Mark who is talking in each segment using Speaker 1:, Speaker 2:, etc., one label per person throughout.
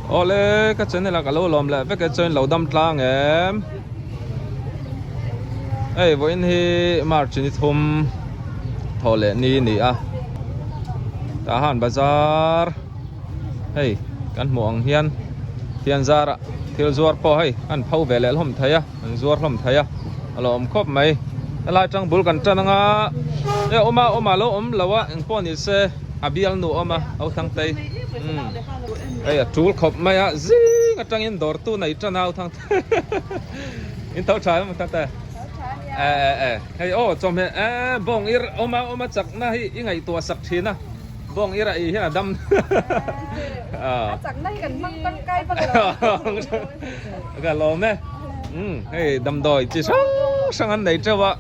Speaker 1: Awle ka channel ah ka lo lawm leh vek e chuan lo dam tlang em. Hei vawiin hi March ni thum thawh leh ni a ni a tah han bazar hei kan hmuh ang hian thian zarah thil zuar pawh hei an pho ve leh hlawm thei a an zuar hlawm thei a a lo awm khawp mai helai tang bul kan tan anga e awm a awm a lo awm lo a engpawh ni se a bialnu awm a ho thangtei umm hei a tul khawp mai a zing atangin dawrtu nei tan a ho thangte in tho tha em thangte e e e hei aw chawhmeh e bawng ir awm a awm a chakna hi i ngaihtuah sak thin a. Bawng ira ei hian a dam.
Speaker 2: A chakna hi kan hmang tangkai vak lo.
Speaker 1: Ka lawm e. Um hei damdawi chi hrang hrang an nei teuh a.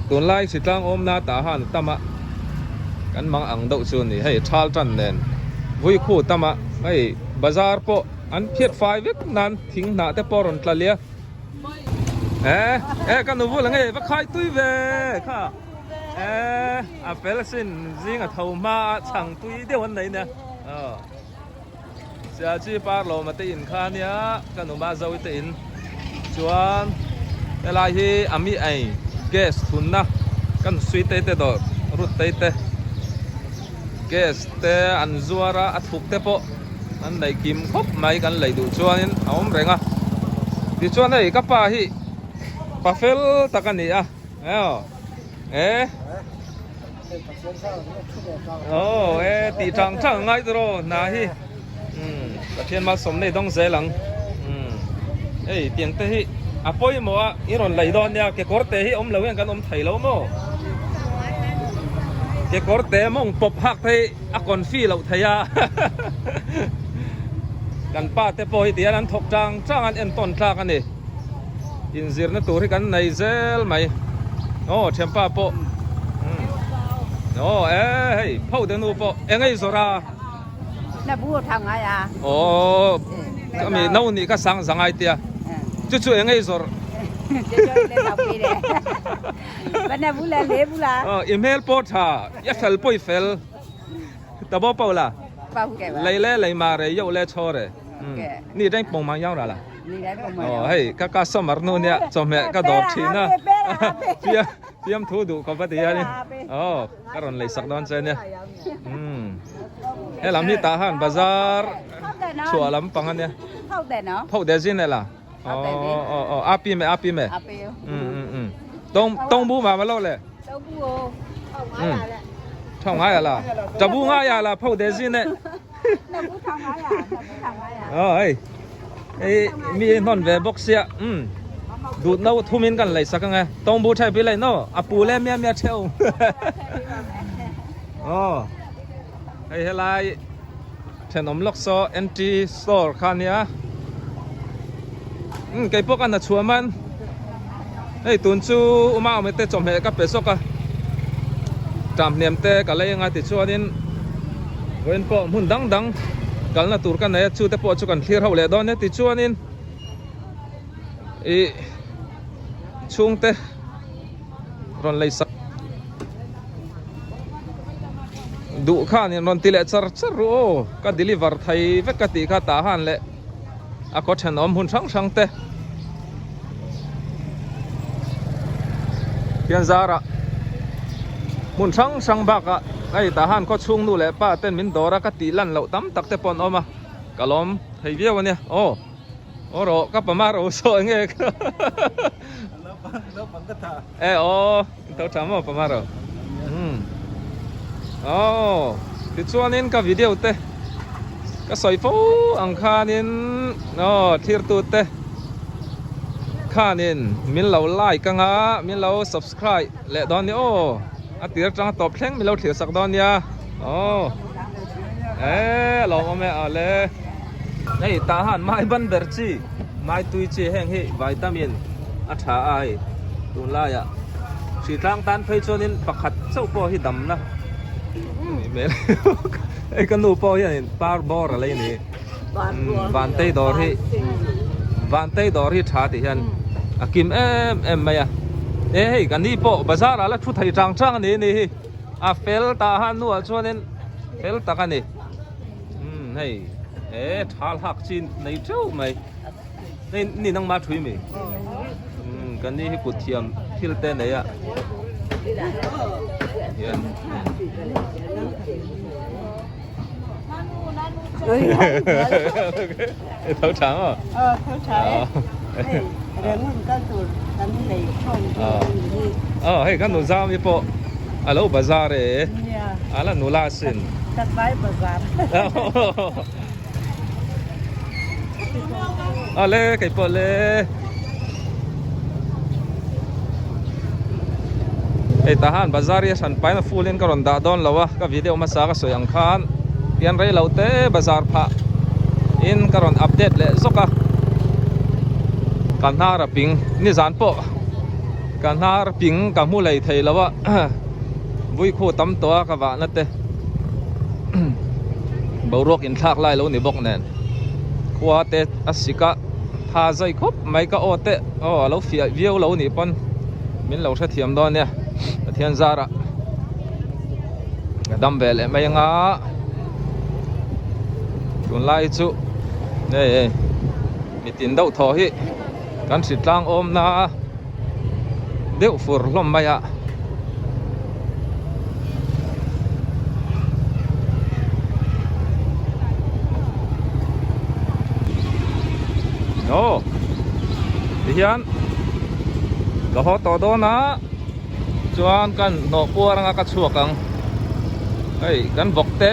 Speaker 1: Tunlai hritlang awmna tah han a tam a. Kan mang ang deuh chu a ni. Hei thal tan nen vui khu tam a. Hei bazar pawh an phiat fai vek nan thing hnah te pawh a rawn tla lia. Eh eh ka nu bul ange va khai tui ve kha eh a fel sin zing a tho hma a chhang tui deuh an nei nia aw sia chi par lawm a te in kha nia ka nu ma zo te in chuan helai hi a mi ei gas thunna kan sui te te dawr rut te te gas te an zuar a a thuk te pawh an neih kim khawp mai kan lei duh chuanin a awm reng a tichuan hei ka pa hi pa fel tak a ni a aw e aw e tih tang tang ngai tur aw hna hi umm Pathian malsawm nei dawng zel ang umm hei tiang te hi a pawimawh a i rawn lei dawn nia kekawr te hi awm lo hian kan awm thei lo maw kekawr te mawng pawp hak phei a confi loh thei a kan pa te pawh hi tihian an thawk tang tang an entawn tlak a ni inzirna tur hi kan nei zel mai aw thianpa pawh aw e hei pho te nu pawh eng ei zawrh a aw ka mi no nih ka sang zangai tia chu chu eng ei zawrh aw i hmel pawh tha i fel pawh i fel. Ta bo pau la. Lei le lei ma re yo le cho re. Ni reng pong mang yang ra la. Oh hei ka ka somar nu nia chawhmeh ka dawr thin a. Fia fiam thu duh khawp a ti hian in. Oh ka rawn lei sak dawn che nia. He lam hi tah han bazar chhuah lam pang a nia. Phau de zin e la. Oh oh oh a pi me a pi me. Tong tong bu ma ma lo le. Thong ngai la. Ta bu ngai la phau de zin e. Oh ei. Ei mi hnon ve bawk sia. Um. Dut no thumin kan lei sak ange. Tong bu thai pi lei no. A pu le mia mia theu. Oh. Hei helai thenawm lawk saw entry store kha nia umm kei pawh ka hna chhuah man hei tun chu uma awm te chawhmeh ka pe zawk a ṭam hniam te ka lei anga tichuanin vawiin pawh hmun dang dang kalna tur ka nei a chute pawh chu kan thlir ho leh dawn nia tichuanin ih chhungte rawn lei sak. Duh khan in rawn ti leh char char ru aw ka deliver thei vek ka tih kha tah han leh a khaw thenawm hun hrang hrang te hian zarah hmun hrang hrang bakah hei tah han khaw chhung nu leh pa ten min dawr a ka tih lan loh tam tak te pawh an awm a ka lawm thei viau a nia aw aw rawh ka pama ro saw eng nge e aw. Tho tha maw pamaro umm aw tichuanin ka video te ka sawi fo ang khanin aw thirtu te khanin min lo like anga min lo subscribe leh dawn nia aw a tir atanga tawp thleng min lo thlir sak dawn nia aw e lawmawm e ale hei tah han mai ban ber chi. Mai tui chi heng hi vitamin a tha a hei tunlaiah hritlang tan phei chuanin pakhat chauh pawh hi damna a nih hmel hei ka nu pawh hianin par bawr a lei a ni vantei dawr hi vantei dawr hi tha tih hian a kim em em mai a e hei ka ni pawh bazar ah la thu thei chang chang a ni a ni hi. A fel tah han hnuah chuanin fel tak a ni. Umm hei he thal hak chi nei teuh mai. Hei ni nangmah thui mi. Umm kan ni hi kut thiam thil te nei a. Hian. Tho tha maw?
Speaker 3: Ờ, tho tha e. Hei, Rangoon kal tur kan nei khawm chu a ni hi.
Speaker 1: Ờ, hei kan nu zau hi pawh a lo bazar e.
Speaker 3: Nia.
Speaker 1: A la nula sin.
Speaker 3: Ka tlai bazar.
Speaker 1: Ale, kei pawh le. Hei tahan bazar hi a hran pain a full in ka rawn dah dawn lo a, ka video hmasa ka sawi ang khan pian rei lo te bazar phah in ka rawn update leh zawk a, ka hnar a ping nizan pawh ka hnar ping ka hmu lei thei lo a vui khu tam tawh a ka vahna te boruak inthlak lai lo ni bawk nen khua te a sik a tha zai khawp mai ka aw te aw a lo fiah viau lo nih pawn min lo hrethiam dawn nia Pathian zarah ka dam ve leh mai anga tunlai chu hei hei mitin deuh thaw hi kan hritlang awmna deuh fur hlawm mai a. Aw tihian ka haw tawh dawn a chuan kan hnawh puar anga ka chhuak ang hei kan vawk te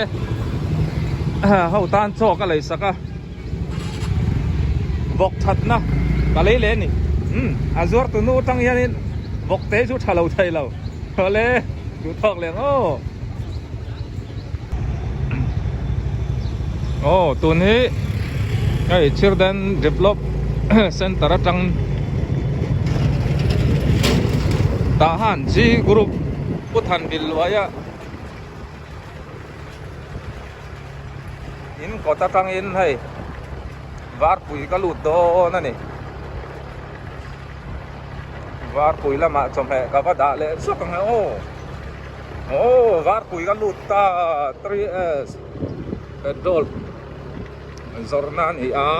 Speaker 1: ho tan chaw ka lei sak a. Vawk thatna ka lei leh a ni. Umm a zuar tu nu atang hianin vawk te chu tha lo thei lo. Awle duh thawk leh ang aw. Aw tun hi hei Children Develop Center atang tah han G group Pu Thanbilluaia In kawt atangin hei varpui ka lut dawn a ni varpui lamah chawhmeh ka va dah leh zawk ang e aw aw varpui ka lut ta 3s petrol zawrhna a ni a.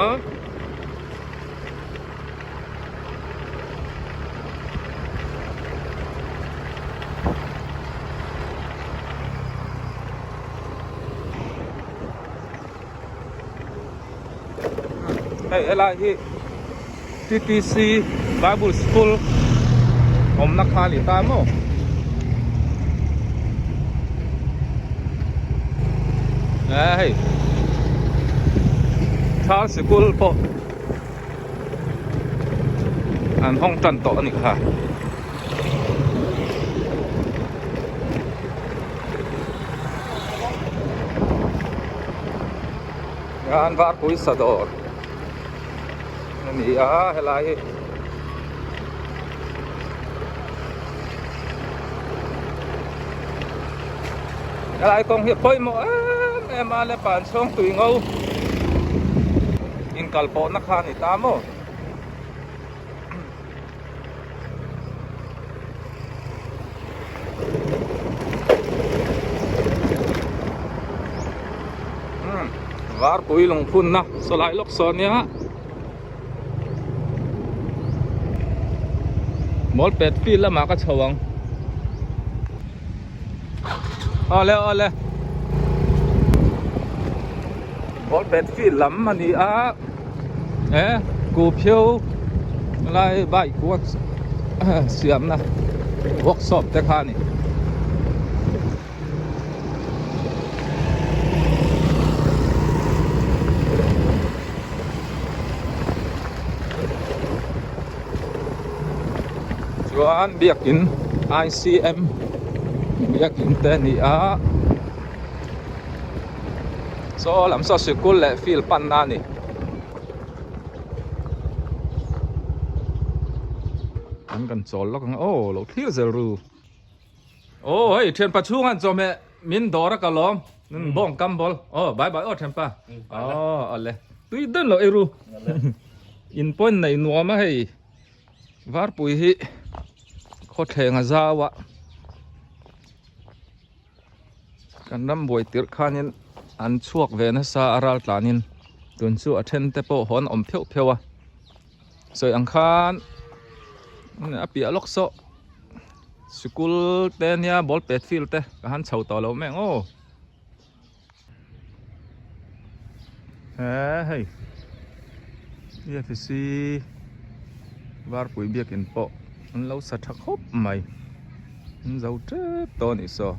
Speaker 1: Hei helai hi TTC Bible School awmna kha a ni ta maw hei thal sikul pawh an hawng tan tawh a ni kha. An varpui sa dawr a ni a helai hi helai kawng hi a pawimawh em em a le pan chhawng tui ngo inkal pawhna kha a ni ta maw. Varpui lungphunna sawlai lawk sawn nia mawl pet field lamah ka chho ang awle awle mawl pet field lam a ni a. E ku phiu lai bike work siamna workshop te kha a ni. Chuan biakin I_C_M biakin te a ni a. Saw lam saw sikul leh field panna a ni. An kan chawl lawk ang aw lo thlir zel ru. Aw hei thianpa chhung an chawhmeh min dawr a ka lawm bawng kam bawl aw bye bye aw thianpa aw awle tui dawn lo ei ru in point nei nuam a hei varpui hi khawthleng a zau a. Kan ram buai tirh khanin an chhuak ve nasa a ral tlanin tun chu a then te pawh hawn awm pheuh pheuh a sawi ang khan a piah lawk saw sikul te nia ball pet field te ka han chho tawh lo mai ang aw. He hei EFC varpui biakin pawh an lo sa tha khawp mai an zo tep tawh a nih saw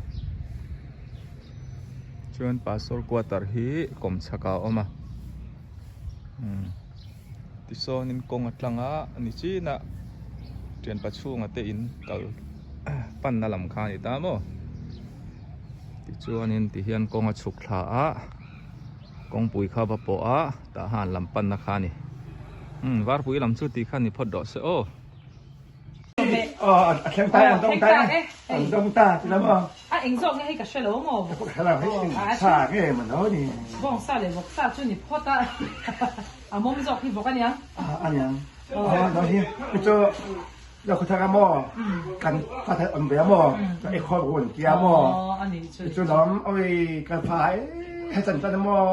Speaker 1: chuan pastor quarter hi kawm chhak ah a awm a umm tisawn in kawng a tlang a ni chin a thianpa chhunga te in kal panna lam kha a ni ta maw. Tichuanin tihian kawng a chhuk thla a kawngpui kha va pawh a tah han lam panna kha a ni umm varpui lam chu tih kha ni phawt rawh se aw.
Speaker 4: Aw a thleng ta an dawng ta e an dawng ta ti lam aw.
Speaker 5: A eng zawk nge hei ka hre lo maw?
Speaker 4: Ka hre lo hei eng sa nge maw no ni.
Speaker 5: Bawng sa leh vawk sa chu ni phawt a a mawm zawk hi vawk a niang.
Speaker 4: A niang aw no hi chu. Lo khaw thar a maw? Kan fa thar awm ve a maw? Ka i khaw run tia maw? Ti chu lawm oi kan fa he he chan chan a maw?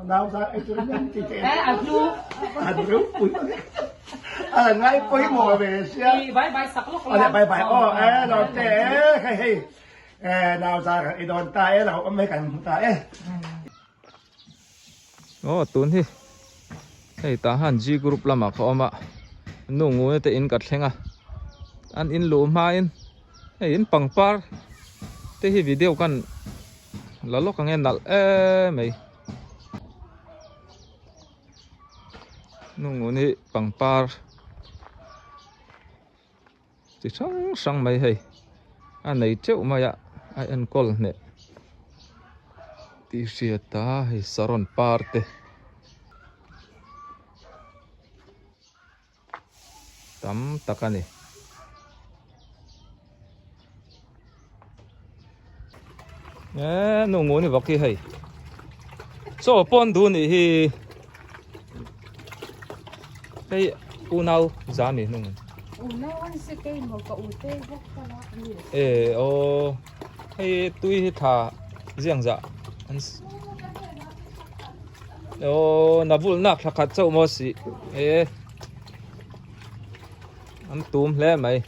Speaker 4: Nau za ei chu nan ti te.
Speaker 5: A hlu.
Speaker 4: A hlu pui ma ne. A ngai pui mo ve sia.
Speaker 5: Bye bye sak lok la.
Speaker 4: Bye bye o e lo te hei hei e nau za kan i don ta e lo om he kan hmu ta e.
Speaker 1: Aw tun hi hei tah han G group lamah ka awm a nu nguna te in ka thleng a an in luh hmain hei in pangpar te hi video kan la lawk ang e nalh em mai nu ngun hi pangpar chi hrang hrang mai hei a nei teuh mai a a enkawl hneh tih hriat a hei saron par te tam tak a ni. E nu ngu ni vak hi hei chaw pawn duh nih hi hei unau zami hnung
Speaker 2: unau an si kei maw ka u te vak ka la ni
Speaker 1: e aw hei tui hi tha ziang za an aw na vul nak thla khat chauh maw si e an tum hle mai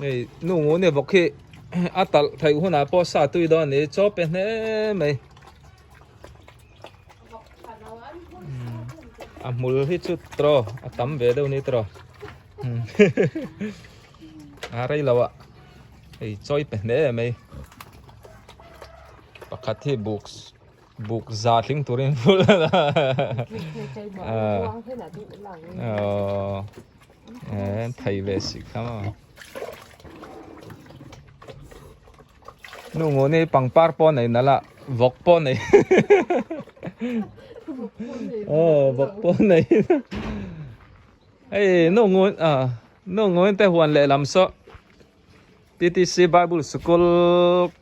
Speaker 1: Hei nu ngu ni bawk hi a talh theih hunah pawh sa tui dawn a ni chaw pe hle mai a hmul hi chu tawh a tam ve deuh ni tawh a rei lo a hei chawi pe hle mai pakhat hi buk Buk za tling turin vul thei ve si kha maw. Nu ngu ni pangpar pawh nei nalh a vawk pawh nei aw vawk pawh nei hei nu ngu nu ngu te huan lehlam saw. TTC Bible School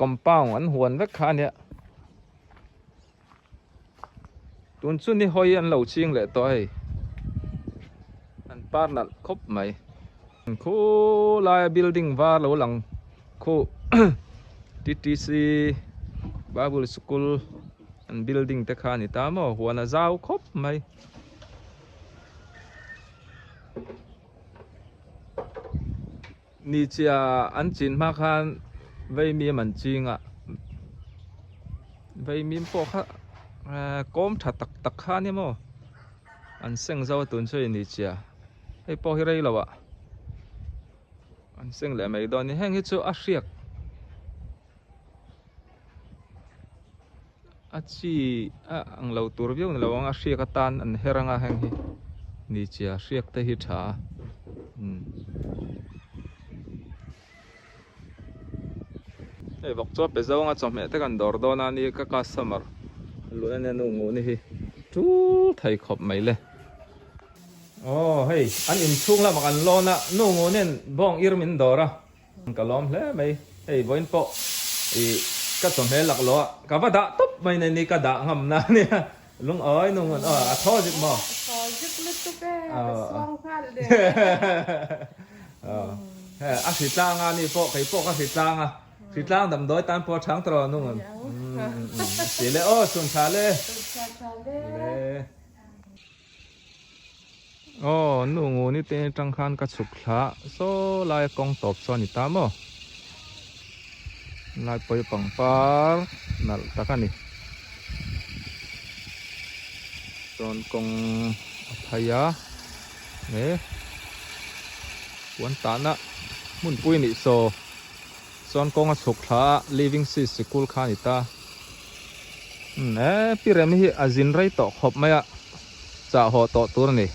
Speaker 1: compound an huan vek kha a nia. Tun chu ni hawi an lo ching leh tawh hei. An par nalh khawp mai. Khulai building var lo lang khu TTC Bible School an building te kha a ni ta maw huan a zau khawp mai. Ni chia an chin hma khan vaimim an ching a vaimim pawh kha kawm tha tak tak kha a ni maw an seng zo a tun chu hei ni chia hei pawh hi rei lo ah an seng leh mai dawn a ni heng hi chu a hriak a chi a ang lo tur viau ni lo ang a hriak atan an her anga heng hi ni chia hriak te hi tha a umm hei vawk chu a pe zawng a chawhmeh te kan dawr dawn a ni ka customer luh na nen nu ngu ni hi tul thei khawp mai le aw hei an inchhung lamah kan lawn a nu ngu nen bawng ir min dawr a. Ka lawm hle mai, hei vawiin pawh ih ka chawhmel lak lo a, ka va dah tawp mai nei ni ka dah ngam na ania, lungawi nu ngun aw a thaw zip maw?
Speaker 2: A thaw zip lutuk e, ka suang nghal der.
Speaker 1: He a hritlang a ni pawh kei pawh ka hritlang a. Hritlang damdawi tan pawh a chhang ta lo a nung ang. Si le aw chhun tha le. Le. Aw nu nguni te atang khan ka chhuk thla saw lai a kawng tawp saw a ni ta maw. Lai pawi pangpar nalh tak a ni. Chuan kawng a phai a he puan tahna hmunpui a nih saw chuan kawng a chhuk thla a living sea sikul kha a ni ta umm he pi rem hi a zin rei tawh khawp mai a chah haw tawh tur a ni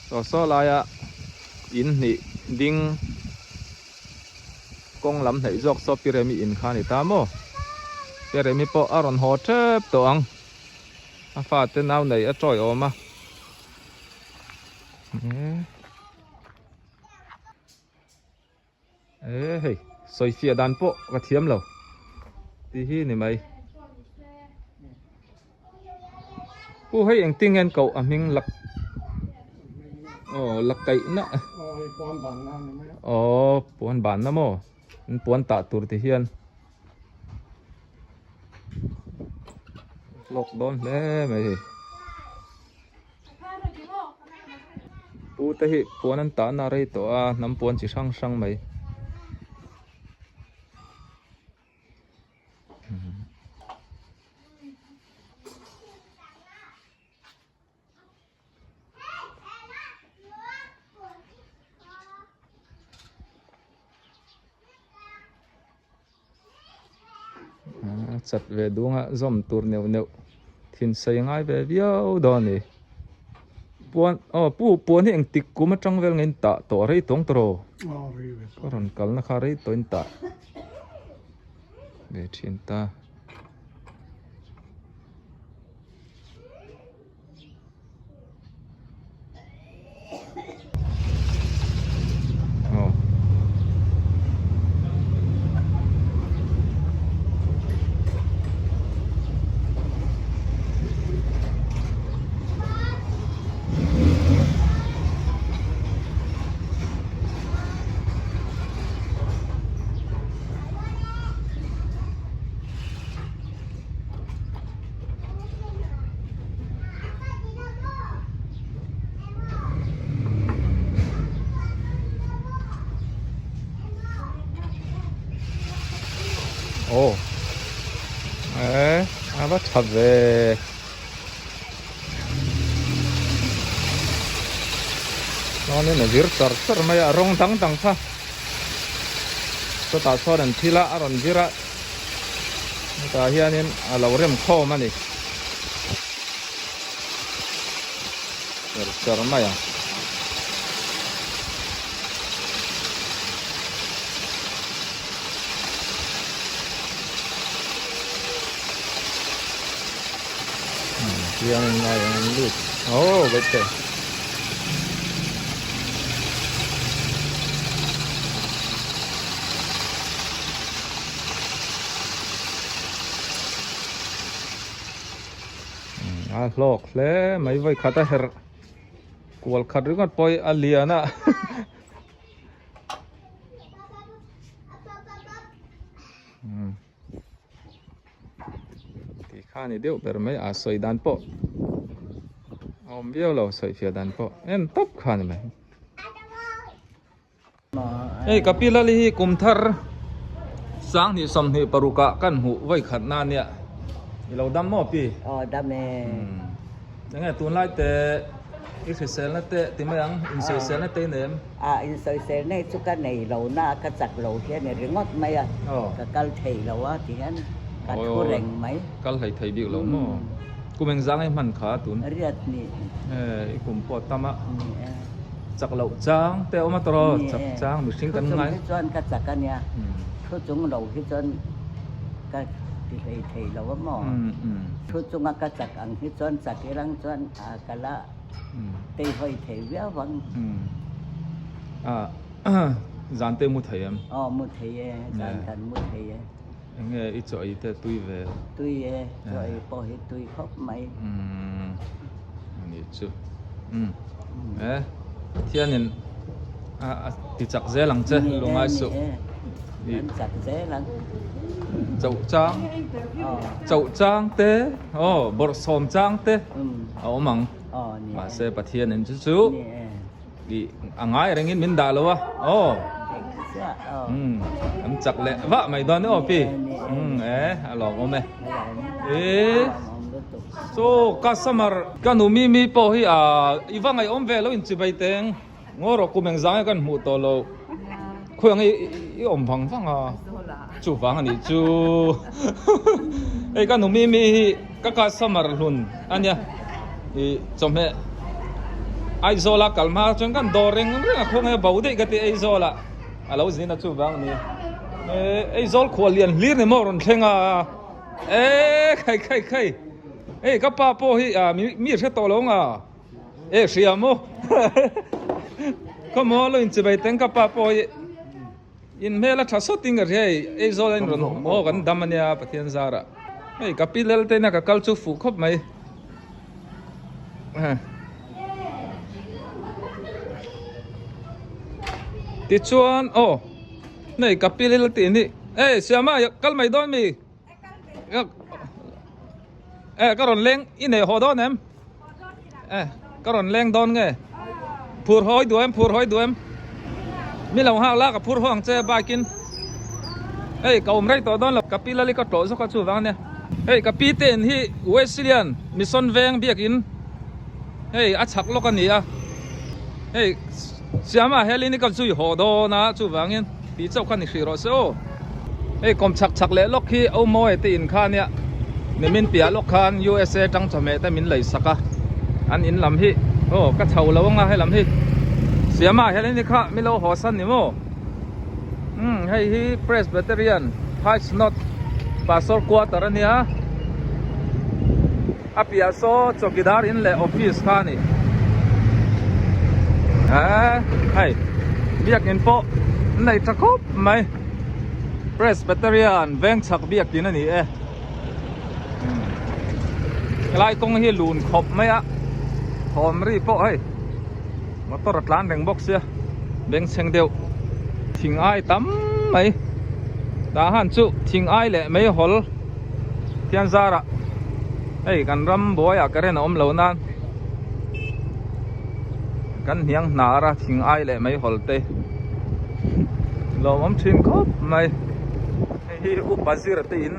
Speaker 1: saw saw laia in hnih ding. Kawng lam hnaih zawk saw Pi Remi in kha a ni ta maw? Pi Remi pawh a rawn haw tep tawh ang. A fate nau nei a tawi awm a. E hei, sawi fiah dan pawh ka thiam lo tih hi ni mai. Pu hei engtin nge an koh a hming lak aw la kaih na aw puan ban na maw an puan tah tur ti hian hlawk dawn hle mai hei pu te hi puan an tah na rei tawh a hnam puan chi hrang hrang mai. Chat ve dunga zawm tur neuh neuh thin sei ngai ve viau dawn a ni puan aw pu puan hi engtik kum atang vel nge in tah tawh rei tawng tawh ka rawn kalna kha rei tawh in tah. Ve thin ta. Oh. Aw eh a va tha ve. Chuanin a vir char char mai a rawng dang dang kha chutah chuan an thil a a rawn vir a hetah hianin a lo rem khawm a ni char char mai a. Hianin ngai ang an lut oh wait teh a hlawk hle mai vawi khat a herh kual khat ringawt pawh hi a lian a. Tih kha a ni deuh ber mai a sawi dan pawh a awm viau lo sawi fiah dan pawh en tawp kha a ni mai. Hei ka pi lali hi kum thar 20 26 ah kan hmuh vawi khat na nia i lo dam maw pi?
Speaker 3: Aw dam e.
Speaker 1: Enge tunlai te i hriselna te ti mai ang insawiselna te i nei em?
Speaker 3: A insawiselna hi chu ka nei lo na a ka chak lo hian i ringawt mai a ka kal thei lo a ti hian ka thu reng mai.
Speaker 1: Kal hlei thei bik lo maw? Kum engzang i hman kha tun?
Speaker 3: Riat ni.
Speaker 1: E i kum pawh tam a. Chak loh chang te a awm a tawh chak chang mihring kan ngai.
Speaker 3: Thu chung hi chuan ka chak a nia. Thu chung lo hi chuan ka ti hlei thei lo a maw? Thu chunga ka chak ang hi chuan chak i rang chuan a ka la tei hawi thei viau ang.
Speaker 1: Zan te mu thei em?
Speaker 3: Aw mu thei e, zan kan mu thei e.
Speaker 1: Enge i chaw ei te tui ve?
Speaker 3: Tui e, chaw ei pawh hi tui khawp mai.
Speaker 1: Ani chu. E, Pathianin. A ti chak zel ang che lungai suh.
Speaker 3: An chak zel ang.
Speaker 1: Chauh chang chauh chang te aw bawrhsawm chang te a awm ang. Mahse Pathian in chu chu i a ngai rengin min dah lo a aw. An chak leh vah mai dawn aw pi. E a lawmawm e. E so customer ka nu mi mi pawh hi a i va ngaihawm ve lo inchibai teng. Ngaw rawh kum eng zang e kan hmuh tawh lo khawi ang i awm vang vang a chuvang a nih chu hei ka nu mi mi hi ka customer hlun a nia ih chawhmeh Aizawl a kal hma chuan kan dawr reng reng a khawnge bo daih ka ti Aizawl ah a lo zin a chuvang a ni Aizawl khual lian hlir ni maw rawn thleng a e khai khai khai hei ka pa pawh hi mi hre tawh lo ang a. E hria maw Ka maw lo inchibai teng ka pa pawh hi in hmel a tha sawt in ka hria hei Aizawl a in rawn aw kan dam ania Pathian zarah hei ka pi lel te ina ka kal chu fuh khawp mai tichuan aw hei ka pi lel tih hi e Siama kal mai dawn mi E ka rawn leng i nei haw dawn em? E ka rawn leng dawn nge? Phur hawi duh em phur hawi duh em? Mi lo nghak la ka phur haw ang che bike in. Hei ka awm rei tawh dawn lo ka pi lali ka tlawh zawk a chuvang ania. Hei ka pi te in hi Wesleyan Mission Veng biakin hei a chhak lawk a ni a. Hei Siama helin i ka zui haw dawn a chuvangin tih chauh kha ni hrih rawh se aw. Hei kawm chhak chhak leh lawk hi Omoe te in kha ania nimin piah lawk khan USA tang chawhmeh te min lei sak a an in lam hi aw ka chho lo anga helam hi Siama helin i kha mi lo haw san ni maw umm hei hi Presbyterian High Synod Pastor Quarter ania. A piah saw chawkidar in leh office kha a ni. Eee hei biakin pawh an nei tha khawp mai. Presbyterian veng chhak biakin a ni e. Helai kawng hi lun khawp mai a thawm ri pawh hei motor a tlan reng bawk sia bengchheng deuh thing ai tam mai tah han chu thing ai leh meihawl. Thian zarah hei kan ram buaiah current a awm lo nan kan hniang hnar a thing ai leh mai hawl te lawmawm thin khawp mai hei hi upa zir te in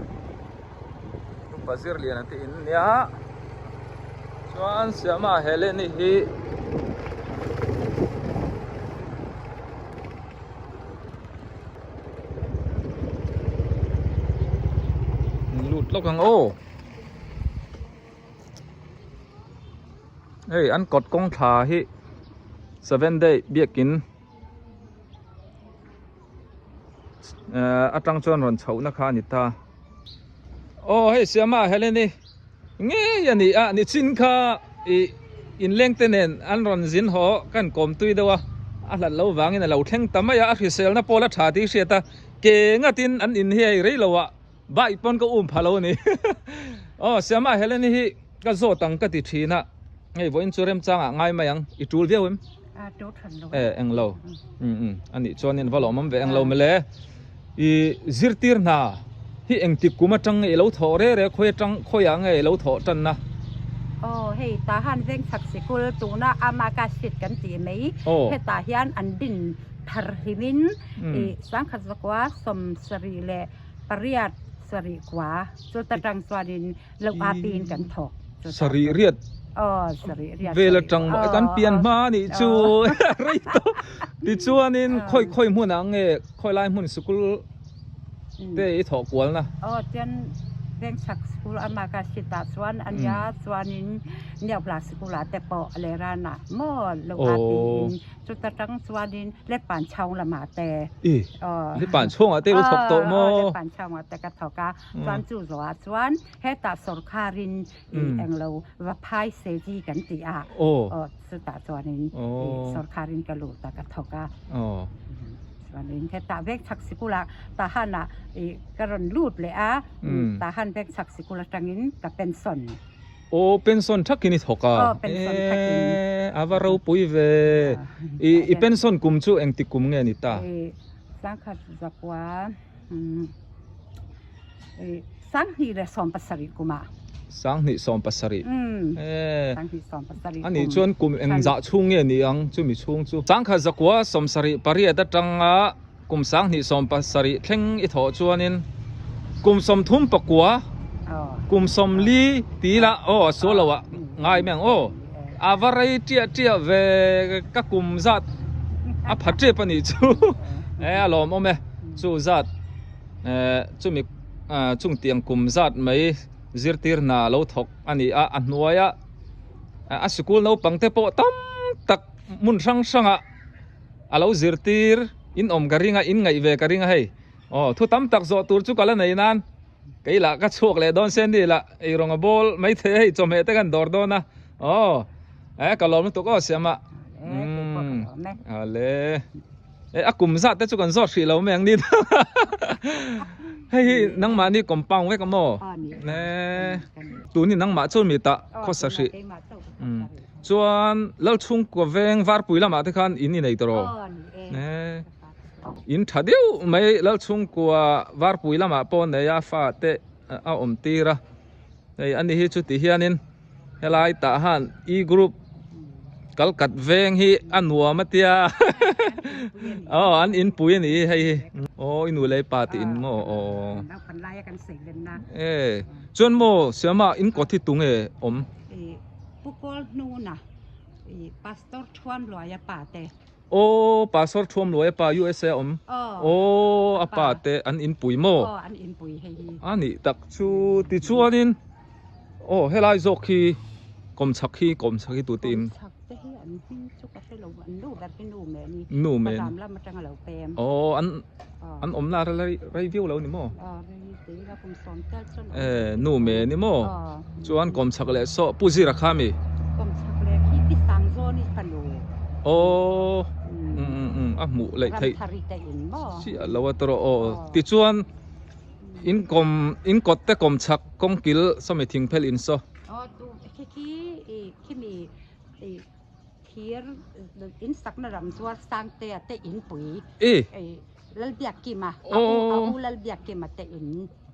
Speaker 1: upa zir lian te in nia chuan siama Helen-i hi. Lut lawk ang aw hei an kawt kawng thla hi seven day biakin eh atang chuan rawn chhohna kha a ni ta aw hei Siama Helen-i ngei a ni a nichin kha ih inleng te nen an rawn zin haw kan kawm tui deuh a a hlat lo vangin a lo thleng ta mai a a hriselna pawl a tha tih hriat a ke ngatin an in hi hei rei lo ah bike pawn ka um pha lo a ni aw Siama Helen hi ka zawt ang ka ti thin a hei vawiin chu remchangah ngai mai ang i tul viau em e englo um um a nih chuanin va lawmawm ve englo mawle. I zirtir hna hi engtik kum atang nge i lo thawh re re khawi atang khawiah nge i lo thawh tanna?
Speaker 6: Aw hei tah han veng chhak sikul tuna ama ka seat kan tih mai hetah hian an din thar hlimin i sangkhat zakua sawmsarih leh pariat sarih kua chu ta tang chuanin lo a pin kan thawk
Speaker 1: sarih riat
Speaker 6: aw sarih riat
Speaker 1: vel atang maw kan pian hma anih chu rei tawh tichuanin khawi khawi hmunah nge khawi lai hmun sikul te i thawh kual na
Speaker 6: aw chuan vengchhak sikul ama ka hrit ah chuan ania chuanin niauhla sikul ah te pawh leranah maw lo a pin Chuta tang chuanin Lepan chhawng lamah te
Speaker 1: I Lepan chhawngah te lo thawk tawh maw?
Speaker 6: Lepan chhawngah te ka thawk a, chuan chu zawhah chuan hetah sawrkharin i englo va phai seji kan tih a, aw chutah chuanin i sawrkharin ka lut a ka thawk a, chuanin hetah vengchhak sikulah tahanah i ka rawn lut leh a, tahan vengchhak sikul atangin ka pension.
Speaker 1: Aw pension thakin i thawk a?
Speaker 6: Aw pension thakin.
Speaker 1: a va ropui ve. I i pension kum chu engti kum nge ni ta?
Speaker 6: I sangkhat zakua i sanghnih leh 70 kumah.
Speaker 1: Sanghnih 70. E.
Speaker 6: Sanghnih 70.
Speaker 1: Ani chuan kum engzah chhung nge ni ang chumi chhung chu? Sangkhat zakua 78 atanga kum sanghnih 70 thleng i thawh chuanin kum 39 kum 40 ti la aw a sual lo ah ngai mai ang aw. A va rei ṭiah ṭiah ve ka kum zat a pha ṭep a nih chu e a lawmawm e chu zat chumi chung tiang kum zat mai zirtir hna lo thawk a ni a a hnuaia a sikul naupang te pawh tam tak hmun hrang hrangah a lo zirtir in awm ka ring a in ngaih ve ka ring a hei aw thu tam tak zawh tur chu ka la nei nan. Kei lah ka chhuak leh dawn se ni lah eirawng a bawl mai thei a hei chawhmeh te kan dawr dawn a aw e ka lawm lutuk aw siam a umm ale e a kum zat te chu kan zawt hrih lo mai ang ni hei hi nangmahni compound vek a maw e tuni nangmah chu mi tah khawsa hrih umm chuan Lalchhungkua veng Varpui lamah te khan in inei tawh e. In tha deuh mai Lalchhungkua Varpui lamah pawh nei a fa te a awm tir a hei ani hi chuti hianin helai tah han e group kalkat veng hi a nuam a tia aw an inpui a ni hei hi aw i nu leh pa tih in maw aw e chuan maw Siama in kawt hi tunge awm
Speaker 6: Pastor Thuamluaia pa te.
Speaker 1: Aw Pastor Thuamluaia pa USA a awm. Aw a pa te an inpui maw?
Speaker 6: Aw an inpui hei hi.
Speaker 1: A nih tak chu tichuanin aw helai zawk hi kawmchhak hi kawmchhak hi tute in.
Speaker 6: Kawmchhak te hi an hming chu ka hre lo an nu ber hi nu meh ni.
Speaker 1: Nu meh ni.
Speaker 6: Falam lam atanga lo pem.
Speaker 1: Aw an an awmna rei viau lo ni maw?
Speaker 6: Aw rei tei la kum sawm tel chuan awm.
Speaker 1: E nu meh ni maw? Chuan kawmchhak leh saw Pu Zira kha mi?
Speaker 6: Kawmchhak leh khi Pi Sangzawni fanu.
Speaker 1: Aw um um a hmuh leh theih.
Speaker 6: Ramthari te in maw?
Speaker 1: Chiah lo a tawrh aw. Tichuan in kawm in kawt te kawmchhak kawngkil sawmi thingphel in saw.
Speaker 6: Aw tu khi khi i khimi i thir in sakna ram zuar Sangtea te in pui.
Speaker 1: I.
Speaker 6: Lalbiakkima a u a u Lalbiakkima te in.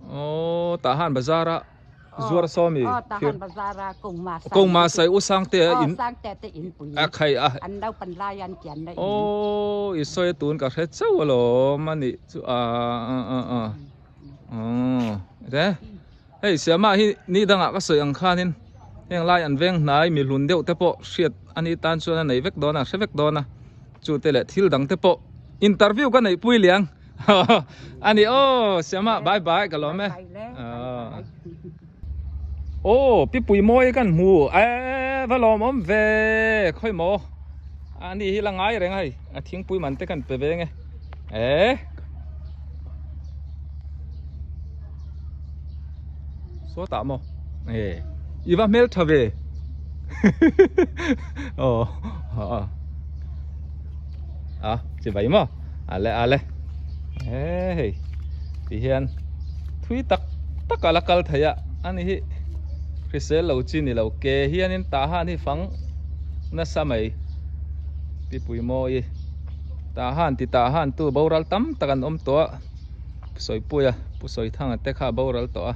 Speaker 1: Aw Tahan bazar a zuar sawmi
Speaker 6: Aw Tahan bazar a Kongma sai.
Speaker 1: Kongma sai u Sangtea in.
Speaker 6: Aw Sangtea te in pui.
Speaker 1: A khai a.
Speaker 6: An naupan lai an kian na in.
Speaker 1: Aw i sawi tun ka hre chauh alawm a nih chu a a a a aw re hei Siama hi ni dangah ka sawi ang khanin heng lai an veng hnai mi hlun deuh te pawh hriat a ni tan chuan a nei vek dawn a hre vek dawn a chu te leh thil dang te pawh interview ka neih pui liang a ni aw Siama bye bye ka lawm e aw pi pui mawi kan hmu e va lawm awm ve khawi maw a ni hi la ngai reng a hei a thingpui man te kan pe veng e e sawtah maw e i va hmel tha ve aw a chi vai maw a le a le e hei ti hian thui tak tak a la kal thei a ani hi hrisel lo chi ni lo ke hianin tah han hi fang nasa mai pi pui mawi tah han ti tah han tu boral tam tak an awm tawh a sawipuia pu sawithanga te kha a boral tawh a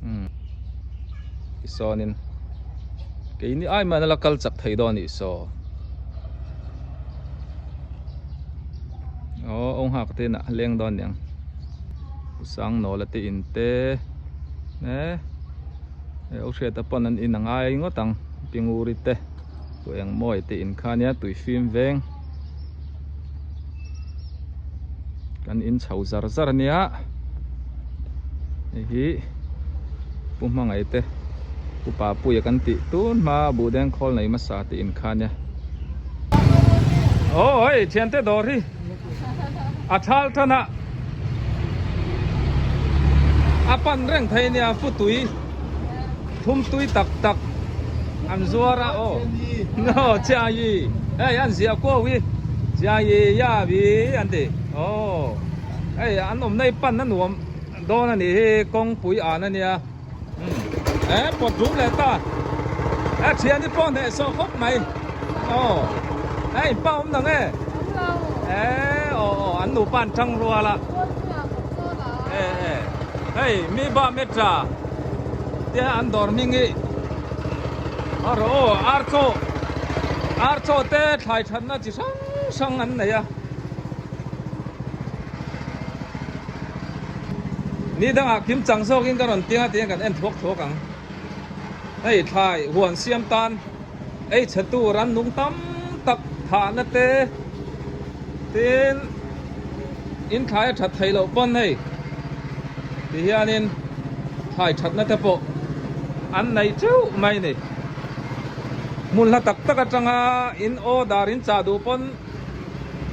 Speaker 1: umm tisawnin keini ai man a la kal chak thei dawn a nih saw aw awng hak te inah a leng dawn aniang pu sangnawla te in te e he u hriata pawn an in a ngai ngawt ang pinguri te tu engmawi te in kha ania tui fim veng kan in chho zar zar ania hei hi pu hmangaih te pu papuia kan tih tun hma buh deng khawl nei hmasa te in kha ania aw hei thiante dawr hi a thal tan a a pan reng thei ania futui thum tui tak tak an zuar a aw aw chiayi hei an ziah kuau hi chiayi ya bi an ti aw hei an awmna hi pan a nuam dawn a nih hi kawngpui an a nia e pawt rum leh ta a thian hi pawh hnehsawh khawp mai. Aw eh in pa awm nang e?
Speaker 2: Awm lo.
Speaker 1: Eh aw aw an nupa an tang rual a. Eh eh hei mi ba metra te an dawr hming hi a rawh aw ar chaw ar chaw te thlai thatna chi hrang hrang an nei a. Ni dangah kim chang zawkin ka rawn tiang a tiang kan en thuak thuak ang. Hei thlai huan siam tan ei chhe tur an nung tam tak thahna te tin in thlai a that theih loh pawn hei ti hianin thlai thatna te pawh an nei teuh mai a ni. Hmun hla tak tak atanga in order in chah duh pawn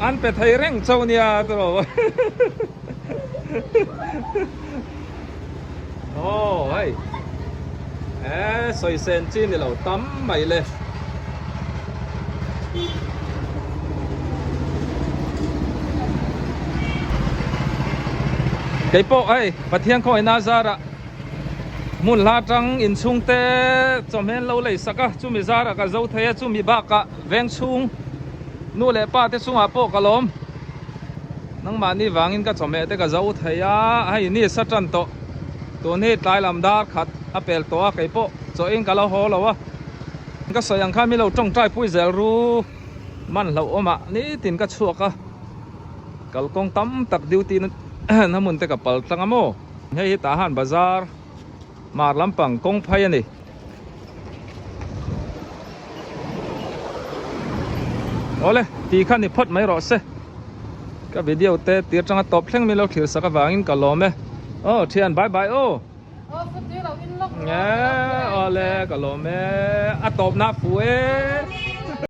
Speaker 1: an pe thei reng chauh nia tiraw. Aw hei eh sawi sen chi ni lo tam mai le. Kei pawh hei Pathian khawina zarah hmun hla tang inchhung te chawhmel lo lei sak a chumi zarah ka zo thei a chumi bakah veng chhung nu leh pa te chungah pawh ka lawm. Nangmahni vangin ka chawhmeh te ka zo thei a, hei ni sa tan tawh. Tun hi tlai lam dar khat a pel tawh a, kei pawh chawhin ka lo haw lo a. Ka sawi ang khan mi lo tawngtai pui zel ru man hlauh awm ah nitin ka chhuak a, kalkawng tam tak duty na hmun te ka pal tlang a maw. Hei hi tah han bazar mar lampang kawng phai a ni. Awle tih kha ni phawt mai rawh se ka video te tir tanga tawp thleng min lo thlir sak avangin ka lawm e aw thian bye bye aw awle ka lawm e a tawp na fu e.